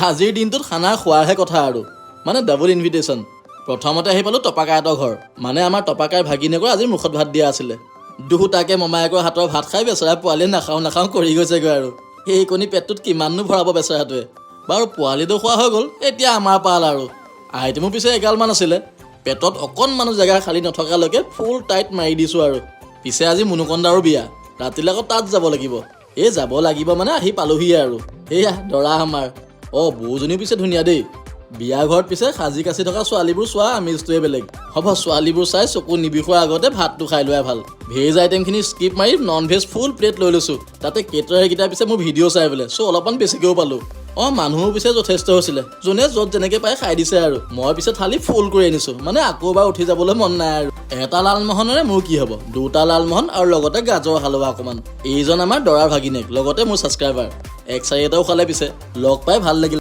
আজিৰ দিনটোত খানা খোৱাৰহে কথা আৰু, মানে ডাবল ইনভিটেশ্যন। প্ৰথমতে আহি পালোঁ টপাকাহঁতৰ ঘৰ। মানে আমাৰ টপাকাইৰ ভাগিনীয়েকৰ আজি মুখত ভাত দিয়া আছিলে। দুটাকে মমায়েকৰ হাতৰ ভাত খাই বেচেৰা পোৱালীয়ে নাখাওঁ নাখাওঁ কৰি গৈছেগৈ আৰু। সেইকণি পেটটোত কিমাননো ভৰাব বেচেৰাটোৱে? বাৰু, পোৱালিটো খোৱা হৈ গ'ল, এতিয়া আমাৰ পাল আৰু। আইটেমো পিছে এগালমান আছিলে। পেটত অকণমানো জেগা খালী নথকালৈকে ফুল টাইট মাৰি দিছোঁ আৰু। পিছে আজি মুনুকন্দাৰো বিয়া, ৰাতিলৈ আকৌ তাত যাব লাগিব। এই যাব লাগিব মানে আহি পালোহিয়ে আৰু। সেয়া দৰা আমাৰ। অঁ, বৌজনীও পিছে ধুনীয়া দেই। বিয়া ঘৰত পিছে সাজি কাচি থকা ছোৱালীবোৰ চোৱা আমেজটোৱে বেলেগ হ'ব। ছোৱালীবোৰ চাই চকু নিবিষোৱাৰ আগতে ভাতটো খাই লোৱাই ভাল। ভেজ আইটেমখিনি স্কিপ মাৰি নন ভেজ ফুল প্লেট লৈ লৈছোঁ। তাতে কেটাৰাৰকেইটা পিছে মোৰ ভিডিঅ' চাই বোলে, চ' অলপমান বেছিকৈও পালোঁ। অঁ, মানুহো পিছে যথেষ্ট হৈছিলে। যোনে য'ত যেনেকৈ পায় খাই দিছে আৰু। মই পিছে থালি ফুল কৰি আনিছোঁ, মানে আকৌ এবাৰ উঠি যাবলৈ মন নাই আৰু। এটা লালমোহনেৰে মোৰ কি হ'ব? দুটা লালমোহন আৰু লগতে গাজৰ হালোৱা অকণমান। এইজন আমাৰ দৰাৰ ভাগিনীয়েক, লগতে মোৰ ছাবস্ক্ৰাইবাৰ। এক চাৰি এটাও খালে। পিছে লগ পাই ভাল লাগিল।